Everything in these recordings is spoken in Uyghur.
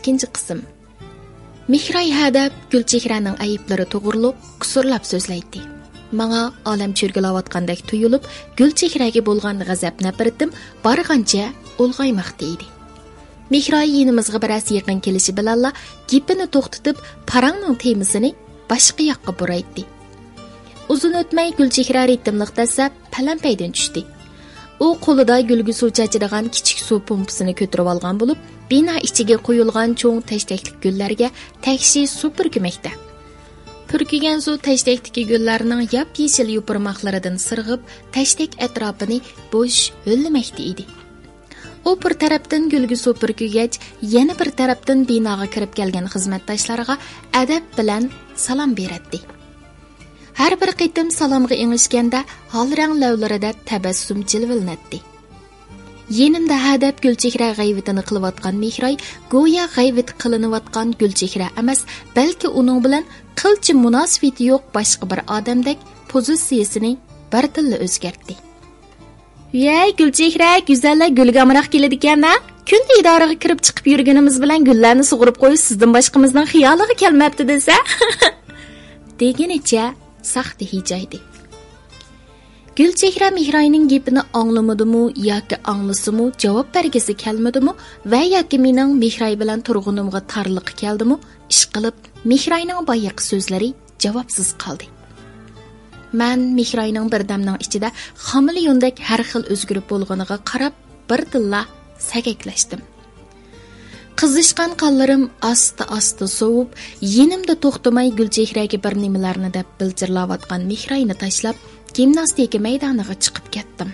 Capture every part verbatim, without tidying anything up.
ئىككىنچى قىسىم. مېھراي ھەدەپ گۈلچېھرەنىڭ ئەيىبلىرى توغرۇلۇق قۇسۇرلاپ سۆزلەيتتى. ماڭا ئالەم چۆرگىلەۋاتقاندەك تۇيۇلۇپ، گۈلچېھرەگە بولغان غەزەپ-نەپرىتىم بارغانچە ئۇلغايماقتا ئىدى. مېھراي يېنىمىزغا بىرەز يېقىن كېلىشى بىلەنلا گېپىنى توختىتىپ، پاراڭنىڭ تېمىسىنى باشقا ياققا بۇرايتتى. ئۇزۇن ئۆتمەي گۈلچېھرە رىتىملىق دەسسەپ پەلەمپەيدىن چۈشتى. ئۇ قولىدا گۈلگە سۇ چاچىدىغان كىچىك سۇ پومپىسىنى كۆتۈرۈۋالغان بولۇپ، بىنا ئىچىگە قويۇلغان چوڭ تەشتەكلىك گۈللەرگە تەكشى سۇ پۈركىمەكتە. پۈركىگەن سۇ تەشتەكتىكى گۈللەرنىڭ ياپيېشىل يوپۇرماقلىرىدىن سىرغىپ، تەشتەك ئەتراپىنى بوش ھۆللىمەكتە ئىدى. ئۇ بىر تەرەپتىن گۈلگە سۇ پۈركىگەچ، يەنە بىر تەرەپتىن بىناغا كىرىپ كەلگەن خىزمەتداشلارغا ئەدەپ بىلەن سالام بېرەتتى. ھەر بىر قېتىم سالامغا ئېڭىشكەندە، ھال رەڭ لەۋلىرىدە تەبەسسۇم جىلۋىلىنەتتى. يېنىمدا ھەدەپ گۈلچېھرە غەيۋىتىنى قىلىۋاتقان مېھراي گويا غەيۋىتى قىلىنىۋاتقان گۈلچېھرە ئەمەس، بەلكى ئۇنىڭ بىلەن قىلچە مۇناسىۋىتى يوق باشقا بىر ئادەمدەك پوزىتسىيىسىنى بىردىنلا ئۆزگەرتتى. ۋەي، گۈلچېھرە، گۈزەللەر گۈلگە ئامراق كېلىدىكەن-ھە! كۈندە ئىدارىگە كىرىپ چىقىپ يۈرگىنىمىز بىلەن گۈللەرنى سۇغۇرۇپ قويۇش سىزدىن باشقىمىزنىڭ خىيالىغا كەلمەپتۇ دېسە! دېگىنىچە ساختا ھىجايدى. گۈلچېھرە مېھراينىڭ گېپىنى ئاڭلىمىدىمۇ ياكى ئاڭلىسىمۇ جاۋاب بەرگۈسى كەلمىدىمۇ ۋە ياكى مېنىڭ مېھراي بىلەن تۇرغىنىمغا تارلىقى كەلدىمۇ، ئىشقىلىپ مېھراينىڭ بايىقى سۆزلىرى جاۋابسىز قالدى. مەن مېھراينىڭ بىردەمنىڭ ئىچىدە خامېلېئوندەك ھەر خىل ئۆزگىرىپ بولغىنىغا قاراپ بىردىنلا سەگەكلەشتىم. قىزىشقان قانلىرىم ئاستا-ئاستا سوۋۇپ، يېنىمدا توختىماي گۈلچېھرەگە بىر نېمىلەرنى دەپ بىلجىرلاۋاتقان مېھراينى تاشلاپ، گىمناستىكا مەيدانىغا چىقىپ كەتتىم.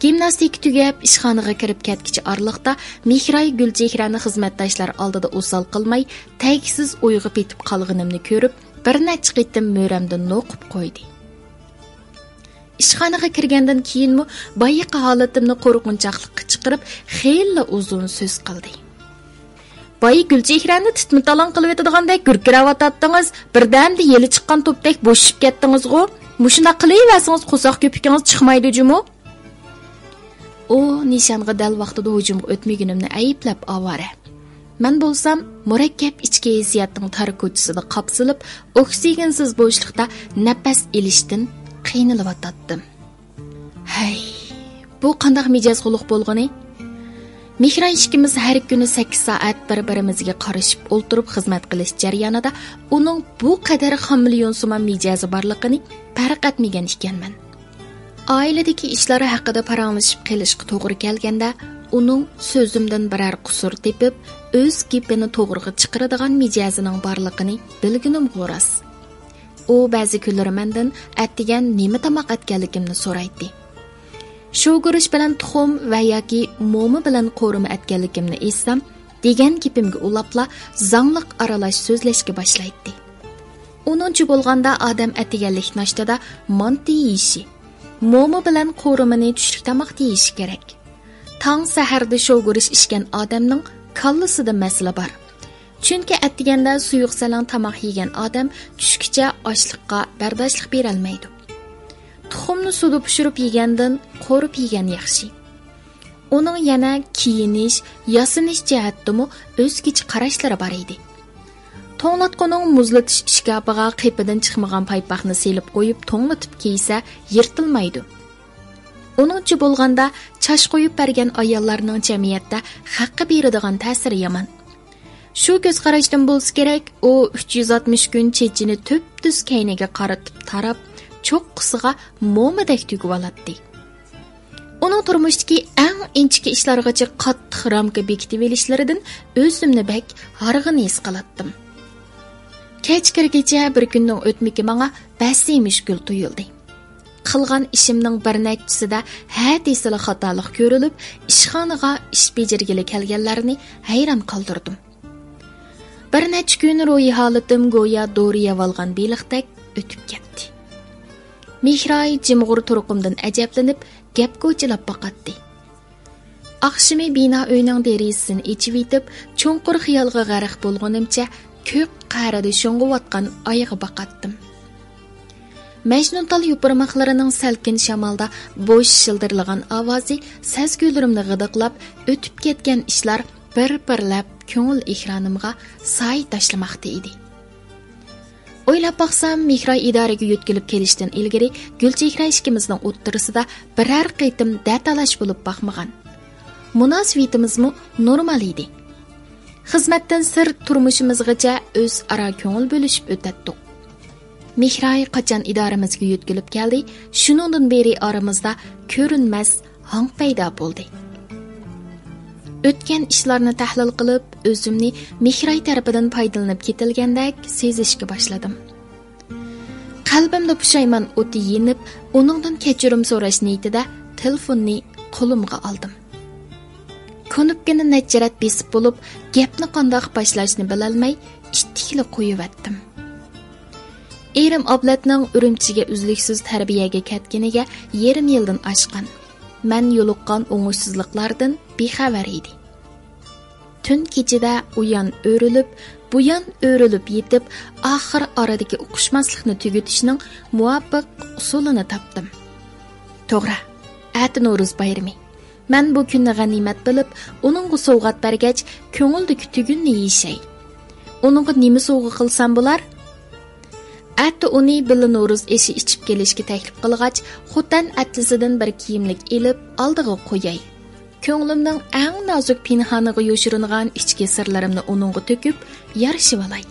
گىمناستىكا تۈگەپ، ئىشخانىغا كىرىپ كەتكۈچە ئارىلىقتا مېھراي گۈلچېھرەنى خىزمەتداشلار ئالدىدا ئوسال قىلماي، تەگسىز ئويغا پېتىپ قالغىنىمنى كۆرۈپ، بىر نەچچە قېتىم مۈرەمدىن نوقۇپ قويدى. ئىشخانىغا كىرگەندىن كېيىنمۇ بايىقى ھالىتىمنى قورقۇنچاقلىققا چىقىرىپ، خېلىلا ئۇزۇن سۆز قىلدى. بايا گۈلچېھرەنى تىتما-تالاڭ قىلىۋېتىدىغاندەك گۈركىرەۋاتاتتىڭىز، بىردەمدە يېلى چىققان توپتەك بوشىشىپ كەتتىڭىزغۇ؟ مۇشۇنداق قىلىۋەرسىڭىز قورساق كۆپۈكىڭىز چىقمايدۇ جۇمۇ. ئۇ نىشانغا دەل ۋاقتىدا ھۇجۇمغا ئۆتمىگىنىمنى ئەيىبلەپ ئاۋارە. مەن بولسام مۇرەككەپ ئىچكى ھېسسىياتنىڭ تار كوچىسىدا قاپسىلىپ، ئوكسىگېنسىز بوشلۇقتا نەپەس ئېلىشتىن قىينىلىۋاتاتتىم. ھەي، بۇ قانداق مىجەز خۇلق بولغىنى؟ مېھراي ئىككىمىز ھەر كۈنى سەككىز سائەت بىر-بىرىمىزگە قارىشىپ ئولتۇرۇپ خىزمەت قىلىش جەريانىدا ئۇنىڭ بۇ قەدەر خامېلېئونسىمان مىجەزى بارلىقىنى پەرق ئەتمىگەن ئىكەنمەن. ئائىلىدىكى ئىشلار ھەققىدە پاراڭلىشىپ قېلىشقا توغرا كەلگەندە، ئۇنىڭ سۆزۈمدىن بىرەر قۇسۇر تېپىپ، ئۆز گېپىنى توغرىغا چىقىرىدىغان مىجەزىنىڭ بارلىقىنى بىلگىنىمغۇ راست. ئۇ بەزى كۈنلىرى مەندىن ئەتىگەن نېمە تاماق ئەتكەنلىكىمنى سورايتتى. شوۋىگۈرۈچ بىلەن تۇخۇم ۋە ياكى موما بىلەن قورۇما ئەتكەنلىكىمنى ئېيتسام، دېگەن گېپىمگە ئۇلاپلا زاڭلىق ئارىلاش سۆزلەشكە باشلايتتى. ئۇنىڭچە بولغاندا ئادەم ئەتىگەنلىك ناشتىدا مانتا يېيىشى، موما بىلەن قورۇمىنى چۈشلۈك تاماقتا يېيىشى كېرەك. تاڭ سەھەردە شوۋىگۈرۈچ ئىچكەن ئادەمنىڭ كاللىسىدا مەسىلە بار. چۈنكى ئەتىگەندە سۇيۇق سەلەڭ تاماق يېگەن ئادەم چۈشكىچە ئاچلىققا بەرداشلىق بېرەلمەيدۇ. تۇخۇمنى سۇدا پىشۇرۇپ يېگەندىن قورۇپ يېگەن ياخشى. ئۇنىڭ يەنە كىيىنىش، ياسىنىش جەھەتتىمۇ ئۆزگىچە قاراشلىرى بار ئىدى. توڭلاتقۇنىڭ مۇزلىتىش ئىشكاپىغا قېپىدىن چىقمىغان پايپاقنى سېلىپ قويۇپ توڭلىتىپ كىيسە يىرتىلمايدۇ. ئۇنىڭچە بولغاندا، چاچ قويۇپ بەرگەن ئاياللارنىڭ جەمئىيەتتە ھەققە بېرىدىغان تەسىرى يامان. شۇ كۆز قاراشتىن بولسا كېرەك، ئۇ ئۈچ يۈز ئاتمىش كۈن چېچىنى تۈپتۈز كەينىگە قارىتىپ تاراپ، چوققىسىغا مومىدەك تۈگۈۋالاتتى. ئۇنىڭ تۇرمۇشتىكى ئەڭ ئىنچىكە ئىشلارغىچە قاتتىق رامكا بېكىتىۋېلىشلىرىدىن ئۆزۈمنى بەك ھارغىن ھېس قىلاتتىم. كەچ كىرگىچە بىر كۈننىڭ ئۆتمىكى ماڭا بەسى مۈشكۈل تۇيۇلدى. قىلغان ئىشىمنىڭ بىر نەچچىسىدە ھە دېسىلا خاتالىق كۆرۈلۈپ، ئىشخانىغا ئىش بېجىرگىلى كەلگەنلەرنى ھەيران قالدۇردۇم. بىر نەچچە كۈن روھىي ھالىتىم گويا دورا يەۋالغان بېلىقتەك ئۆتۈپ كەتتى. مېھراي جىمغۇر تۇرقۇمدىن ئەجەبلىنىپ، گەپ گوچىلاپ باقاتتى. ئاخشىمى بىنا ئۆينىڭ دېرىزىسىنى ئېچىۋېتىپ، چوڭقۇر خىيالغا غەرق بولغىنىمچە كۆك قەرىدە شۇڭغۇۋاتقان ئايغا باقاتتىم. مەجنۇنتال يوپۇرماقلىرىنىڭ سەلكىن شامالدا بوش شىلدىرلىغان ئاۋازى سەزگۈلىرىمنى غىدىقلاپ، ئۆتۈپ كەتكەن ئىشلار بىر-بىرلەپ كۆڭۈل ئېكرانىمغا سايە تاشلىماقتا ئىدى. ئويلاپ باقسام، مېھراي ئىدارىگە يۆتكىلىپ كېلىشتىن ئىلگىرى گۈلچېھرە ئىككىمىزنىڭ ئوتتۇرىسىدا بىرەر قېتىم دەتالاش بولۇپ باقمىغان. مۇناسىۋىتىمىزمۇ نورمال ئىدى. خىزمەتتىن سىرت تۇرمۇشىمىزغىچە ئۆزئارا كۆڭۈل بۆلۈشۈپ ئۆتەتتۇق. مېھراي قاچان ئىدارىمىزگە يۆتكىلىپ كەلدى، شۇنىڭدىن بېرى ئارىمىزدا كۆرۈنمەس ھاڭ پەيدا بولدى. ئۆتكەن ئىشلارنى تەھلىل قىلىپ، ئۆزۈمنى مېھراي تەرىپىدىن پايدىلىنىپ كېتىلگەندەك سېزىشكە باشلىدىم. قەلبىمدە پۇشايمان ئوتى يېنىپ، ئۇنىڭدىن كەچۈرۈم سوراش نىيىتىدە تېلېفوننى قولۇمغا ئالدىم. كۇنۇپكىنى نەچچە رەت بېسىپ بولۇپ، گەپنى قانداق باشلاشنى بىلەلمەي، ئىتتىكلا قويۇۋەتتىم. ئېرىم ئابلەتنىڭ ئۈرۈمچىگە ئۈزلۈكسىز تەربىيەگە كەتكىنىگە يېرىم يىلدىن ئاشقان. مەن يولۇققان ئوڭۇشسىزلىقلاردىن بىخەۋەر ئىدى. تۈن كېچىدە ئۇيان ئۆرۈلۈپ، بۇيان ئۆرۈلۈپ يېتىپ، ئاخىر ئارىدىكى ئۇقۇشماسلىقنى تۈگىتىشنىڭ مۇۋاپىق ئۇسۇلىنى تاپتىم. توغرا، ئەتە نورۇز بايرىمى. مەن بۇ كۈننى غەنىيمەت بىلىپ، ئۇنىڭغا سوۋغات بەرگەچ، كۆڭۈلدىكى تۈگۈننى يېشەي. ئۇنىڭغا نېمە سوۋغا قىلسام بولار؟ ئەتە ئۇنى بىللە نورۇز ئېشى ئىچىپ كېلىشكە تەكلىپ قىلغاچ، خوتەن ئەتلىسىدىن بىر كىيىملىك ئېلىپ، ئالدىغا قوياي. كۆڭلۈمنىڭ ئەڭ نازۇك پىنھانىغا يوشۇرۇنغان ئىچكى سىرلىرىمنى ئۇنىڭغا تۆكۈپ، يارىشىۋالاي.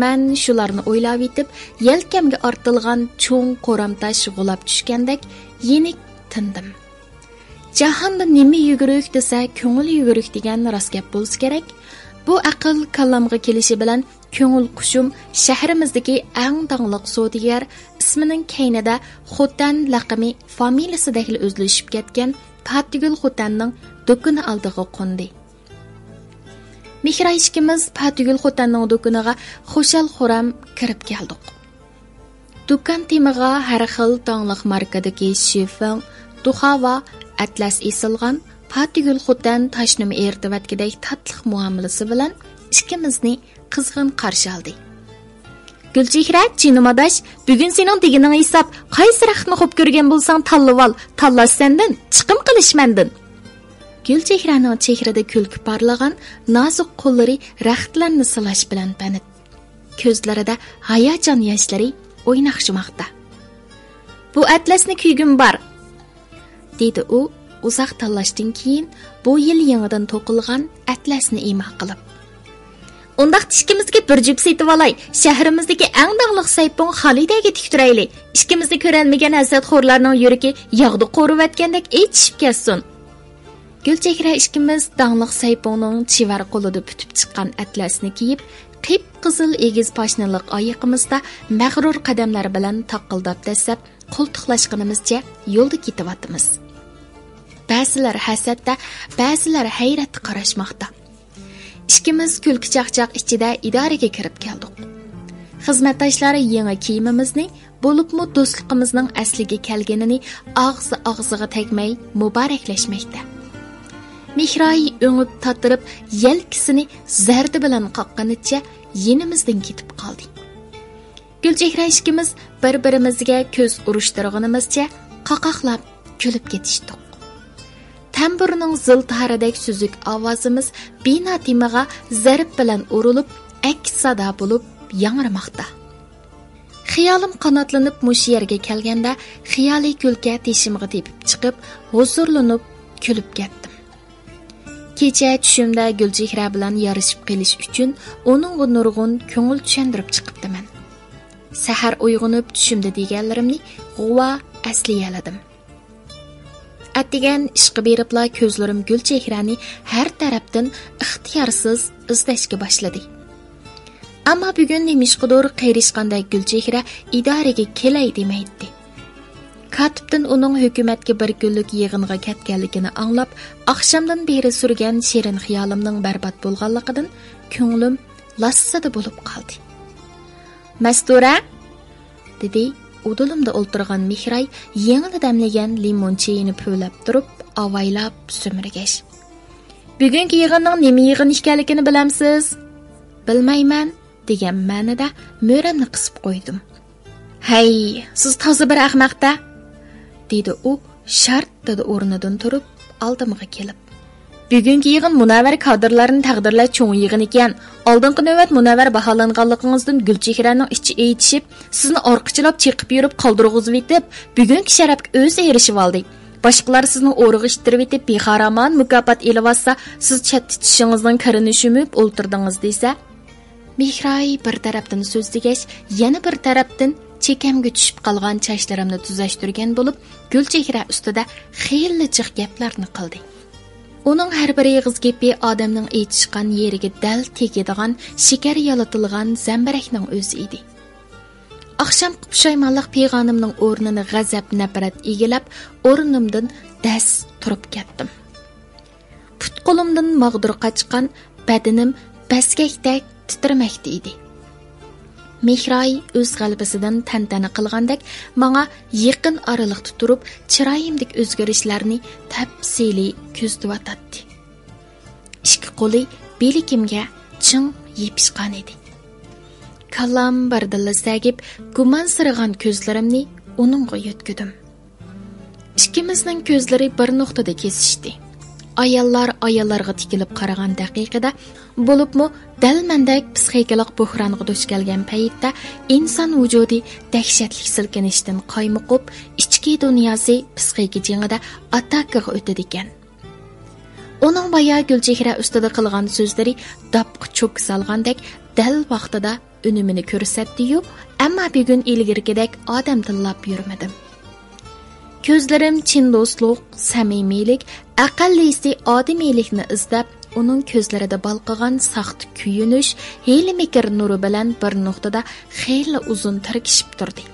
مەن شۇلارنى ئويلاۋېتىپ، يەلكەمگە ئارتىلغان چوڭ قورام تاش غۇلاپ چۈشكەندەك يېنىك تىندىم. جاھاندا نېمە يۈگۈرۈك دېسە، كۆڭۈل يۈگۈرۈك دېگەن راست گەپ بولسا كېرەك. بۇ ئەقىل كاللامغا كېلىشى بىلەن، كۆڭۈل قۇشۇم شەھىرىمىزدىكى ئەڭ داڭلىق سودىگەر، ئىسمىنىڭ كەينىدە خوتەن لەقىمى فامىلىسىدەكلا ئۆزلىشىپ كەتكەن پاتىگۈل خوتەننىڭ دۇكىنى ئالدىغا قوندى. مېھراي ئىككىمىز پاتىگۈل خوتەننىڭ دۇكىنىغا خۇشال-خۇرام كىرىپ كەلدۇق. دۇكان تېمىغا ھەر خىل داڭلىق ماركىدىكى شىفېڭ، دۇخاۋا، ئەتلەس ئېسىلغان. پاتىگۈل خوتەن تاشنىمۇ ئېرىتىۋەتكۈدەك تاتلىق مۇئامىلىسى بىلەن ئىككىمىزنى قىزغىن قارشى ئالدى. گۈلچېھرە، جېنىم ئاداش، بۈگۈن سېنىڭ دېگىنىڭ ھېساب، قايسى رەختنى خوپ كۆرگەن بولساڭ تاللىۋال، تاللاش سەندىن، چىقىم قىلىش مەندىن. گۈلچېھرەنىڭ چېھرىدە كۈلكە پارلىغان، نازۇك قوللىرى رەختلەرنى سىلاش بىلەن پەنىت. كۆزلىرىدە ھاياجان ياشلىرى ئويناقشىماقتا. بۇ ئەتلەسنى كىيگۈم بار، دېدى ئۇ ئۇزاق تاللاشتىن كېيىن بۇ يىل يېڭىدىن توقۇلغان ئەتلەسنى ئىما قىلىپ. ئۇنداقتا ئىككىمىزگە بىر جۈپ سېتىۋالاي، شەھىرىمىزدىكى ئەڭ داڭلىق سەيپۇڭ خالىدەگە تىكتۈرەيلى. ئىككىمىزنى كۆرەلمىگەن ھەسەتخورلارنىڭ يۈرىكى ياغدا قورۇۋەتكەندەك ئېچىشىپ كەتسۇن. گۈلچېھرە ئىككىمىز داڭلىق سەيپۇڭنىڭ چېۋەر قولىدا پۈتۈپ چىققان ئەتلەسنى كىيىپ، قىپقىزىل ئېگىز پاشنىلىق ئايىقىمىزدا مەغرۇر قەدەملەر بىلەن تاققىلداپ دەسسەپ قولتۇقلاشقىنىمىزچە يولدا كېتىۋاتىمىز. بەزىلەر ھەسەتتە، بەزىلەر ھەيرەتتە قاراشماقتا. ئىككىمىز كۈلكە-چاقچاق ئىچىدە ئىدارىگە كىرىپ كەلدۇق. خىزمەتداشلار يېڭى كىيىمىمىزنى، بولۇپمۇ دوستلۇقىمىزنىڭ ئەسلىگە كەلگىنىنى ئاغزى ئاغزىغا تەگمەي مۇبارەكلەشمەكتە. مېھراي ئۆڭۈپ تاتىرىپ، يەلكىسىنى زەردە بىلەن قاققىنىچە يېنىمىزدىن كېتىپ قالدى. گۈلچېھرە ئىككىمىز بىر-بىرىمىزگە كۆز ئۇرۇشتۇرغىنىمىزچە قاقاقلاپ كۈلۈپ كېتىشتۇق. تەمبۇرنىڭ زىلتارىدەك سۈزۈك ئاۋازىمىز بىنا تېمىغا زەرب بىلەن ئۇرۇلۇپ، ئەكس سادا بولۇپ ياڭرىماقتا. خىيالىم قاناتلىنىپ مۇشۇ يەرگە كەلگەندە، خىيالىي كۈلكە تېشىمغا تېپىپ چىقىپ، ھۇزۇرلىنىپ كۈلۈپ كەتتىم. كېچە چۈشۈمدە گۈلچېھرە بىلەن يارىشىپ قېلىش ئۈچۈن ئۇنىڭغا نۇرغۇن كۆڭۈل چۈشەندۈرۈپ چىقىپتىمەن. سەھەر ئويغىنىپ چۈشۈمدە دېگەنلىرىمنى غۇۋا ئەسلىيەلىدىم. ئەتىگەن ئىشقا بېرىپلا كۆزلىرىم گۈلچېھرەنى ھەر تەرەپتىن ئىختىيارسىز ئىزدەشكە باشلىدى. ئەمما بۈگۈن نېمىشقىدۇر قېرىشقاندەك گۈلچېھرە ئىدارىگە كېلەي دېمەيتتى. كاتىپتىن ئۇنىڭ ھۆكۈمەتكە بىر كۈنلۈك يىغىنغا كەتكەنلىكىنى ئاڭلاپ، ئاخشامدىن بېرى سۈرگەن شېرىن خىيالىمنىڭ بەربات بولغانلىقىدىن كۆڭلۈم لاسسىدە بولۇپ قالدى. مەستۇرە! دېدى ئۇدۇلۇمدا ئولتۇرغان مېھراي يېڭىلا دەملىگەن لىمون چېيىنى پۈۋلەپ تۇرۇپ، ئاۋايلاپ سۈمۈرگەچ. بۈگۈنكى يىغىننىڭ نېمە يىغىن ئىكەنلىكىنى بىلەمسىز؟ بىلمەيمەن، دېگەن مەنىدە مۈرەمنى قىسىپ قويدۇم. ھەي، سىز تازا بىر ئەخمەق-دە! دېدى ئۇ شارتتىدە ئورنىدىن تۇرۇپ، ئالدىمغا كېلىپ. بۈگۈنكى يىغىن مۇنەۋۋەر كادىرلارنى تەقدىرلەش چوڭ يىغىنى ئىكەن. ئالدىنقى نۆۋەت مۇنەۋۋەر باھالانغانلىقىڭىزدىن گۈلچېھرەنىڭ ئىچى ئېچىشىپ، سىزنى ئارقىچىلاپ چېقىپ يۈرۈپ قالدۇرغۇزۇۋېتىپ، بۈگۈنكى شەرەپكە ئۆزى ئېرىشىۋالدى. باشقىلار سىزنى ئورىغا ئىتتىرىۋېتىپ، بىخارامان مۇكاپات ئېلىۋاتسا، سىز چەتتە چىشىڭىزنىڭ كىرىنى شۈمۈپ ئولتۇردىڭىز دېسە. مېھراي بىر تەرەپتىن سۆزلىگەچ، يەنە بىر تەرەپتىن چېكەمگە چۈشۈپ قالغان چاچلىرىمنى تۈزەشتۈرگەن بولۇپ، گۈلچېھرە ئۈستىدە خېلى جىق گەپلەرنى قىلدى. ئۇنىڭ ھەر بىر ئېغىز گېپى ئادەمنىڭ ئېچىشقان يېرىگە دەل تېگىدىغان شېكەر يالىتىلغان زەمبىرەكنىڭ ئۆزى ئىدى. ئاخشامقى پۇشايمانلىق پىغانىمنىڭ ئورنىنى غەزەپ-نەپرەت ئىگىلەپ، ئورنۇمدىن دەس تۇرۇپ كەتتىم. پۇت-قولۇمدىن ماغدۇر قاچقان، بەدىنىم بەسكەكتەك تىترىمەكتە ئىدى. مېھراي ئۆز غەلىبىسىدىن تەنتەنە قىلغاندەك ماڭا يېقىن ئارىلىقتا تۇرۇپ، چىرايىمدىكى ئۆزگىرىشلەرنى تەپسىلىي كۆزىتىۋاتاتتى. ئىككى قولى بىلىكىمگە چىڭ يېپىشقان ئىدى. كاللام بىردىنلا سەگىپ، گۇمانسىرىغان كۆزلىرىمنى ئۇنىڭغا يۆتكىدىم. ئىككىمىزنىڭ كۆزلىرى بىر نۇقتىدا كېسىشتى. ئاياللار ئاياللارغا تىكىلىپ قارىغان دەقىقىدە، بولۇپمۇ دەل مەندەك پسىخىكىلىق بوھرانغا دۇچ كەلگەن پەيتتە، ئىنسان ۋۇجۇدى دەھشەتلىك سىلكىنىشتىن قايمۇقۇپ، ئىچكى دۇنياسى پسىخىكا جېڭىدە ئاتاكىغا ئۆتىدىكەن. ئۇنىڭ بايا گۈلچېھرە ئۈستىدە قىلغان سۆزلىرى داپقا چوكا سالغاندەك دەل ۋاقتىدا ئۈنۈمىنى كۆرسەتتى-يۇ، ئەمما بۈگۈن ئىلگىرىكىدەك ئادەم تىللاپ يۈرمىدىم. كۆزلىرىم چىن دوستلۇق، سەمىمىيلىك، ئەقەللىسى ئادىمىيلىكنى ئىزدەپ، ئۇنىڭ كۆزلىرىدە بالقىغان ساختا كۆيۈنۈش، ھىيلە-مىكىر نۇرى بىلەن بىر نۇقتىدا خېلى ئۇزۇن تىركىشىپ تۇردى.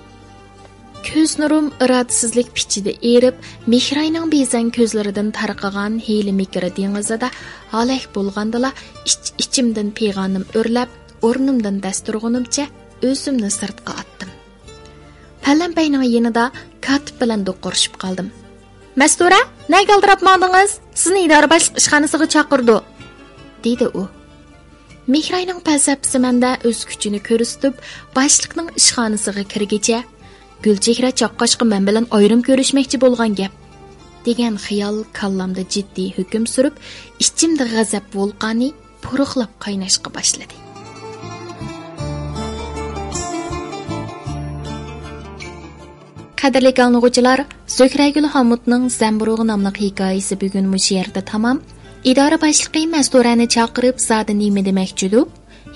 كۆز نۇرۇم ئىرادىسىزلىك پىچىدە ئېرىپ، مېھراينىڭ بىزەڭ كۆزلىرىدىن تارقىغان ھىيلە-مىكىر دېڭىزىدا ھالاك بولغاندىلا، ئىچ-ئىچىمدىن پىغانىم ئۆرلەپ، ئورنۇمدىن دەس تۇرغىنىمچە ئۆزۈمنى سىرتقا ئاتتىم. پەلەمپەينىڭ يېنىدا كاتىپ بىلەن دوقۇرۇشۇپ قالدىم. «مەستۇرە، نەگە ئالدىراپ ماڭدىڭىز؟ سىزنى ئىدارە باشلىقى ئىشخانىسىغا چاقىرىدۇ»، دېدى ئۇ. مېھراينىڭ پەلسەپىسى مەندە ئۆز كۈچىنى كۆرسىتىپ، باشلىقنىڭ ئىشخانىسىغا كىرگىچە، «گۈلچېھرە چاققاچقا مەن بىلەن ئايرىم كۆرۈشمەكچى بولغان گەپ» دېگەن خىيال كاللامدا جىددىي ھۆكۈم سۈرۈپ، ئىچىمدە غەزەپ ۋولقانى پۇرۇقلاپ قايناشقا باشلىدى. قەدىرلىك ئاڭلىغۇچىلار، زۆھرەگۈل ھامۇتنىڭ زەمبۇرۇغ ناملىق ھېكايىسى بۈگۈن مۇشۇ يەردە تامام. ئىدارە باشلىقى مەستۇرەنى چاقىرىپ زادى نېمە دېمەكچىدۇ؟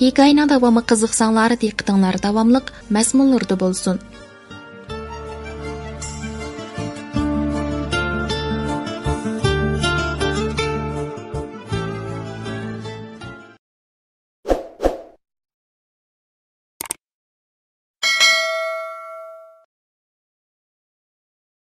ھېكايىنىڭ داۋامىغا قىزىقساڭلار، دىققىتىڭلار داۋاملىق مەزمۇنلىرىدا بولسۇن.